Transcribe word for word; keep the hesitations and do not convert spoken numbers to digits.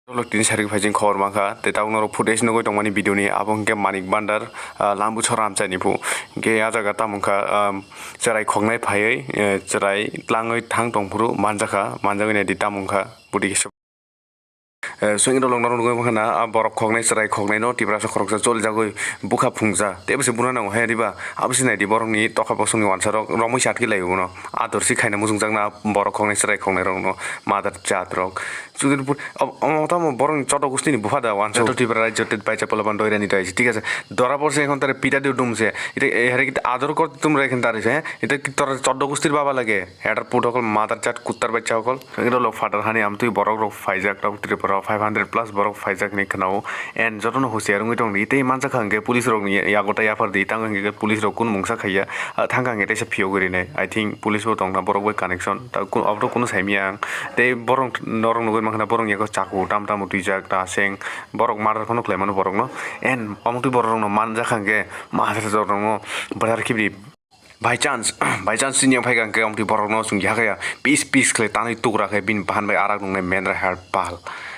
Tolok tini sarikhe phaijing khobor mankha, tei tabuk norok footage nugwi tongmani video ni, abo hwnkhe Manik Bhandar, ah, Lambuchhor amchaini phu. Hwnkhe ah jaga tamo wngkha, ah, chwrai khoknai phaiwi, eh, chwrai tlangwi thang tongphuru manjakha, manjagwi naidi tamo wngkha, budi kisa. Eh, swngwi rok norok nugwi mankha na, ah, borok khoknai chwrai khoknai no Tiprasa khoroksa cholijagwi bwkha phungja, tei bwswi buna nango hai riba, abo se naidi borokni tokha bosongni wansarok romwi chatki lai uno, ador si khaina muchungjakna borok khoknai chwrai khoknai rokno, mother jat rok. Chudri pur-, o-, omo tamo borokni chodo gustini bupha da wansa. Joto Tripura rajyo tet bai chapala ban doirani dai, thik ase. Dora porse ekhon tare pita de dum se. Ite, eh, here kit ador kor tum re khen tare se. Ite kit tor chodo gustir baba lage. Etar put hokol, mother chat, kuttar bachcha hokol. Iro lo father hani amtwi borok rok phaijak, tok Tripura five hundred plus borok phaijak ni khnao. En jotono husiar wngwi tong di. Tei mansa khangke police rok ni yago ta yaphar di. Tang hwnkhe police rok kun mungsa khaiya. Ah, thang khangke teisa phiyogwi rinai. I think police bo tongna borok bai connection. Ta kun, abo to kunu saimya ang. Tei borok norok nugwi mankha na borok yago chaku tam tamo twijak ta seng. Borok murder phano khlai mano borokno. En omo twi borok rokno manjak khangke murder rokno bwthar khibidi. By chance, by chance chini phai khangke omo twi borokno chwng yakha ya. Piece piece khlai tanwi tukra khe bini bahan bai arak nungnai mendra her pal.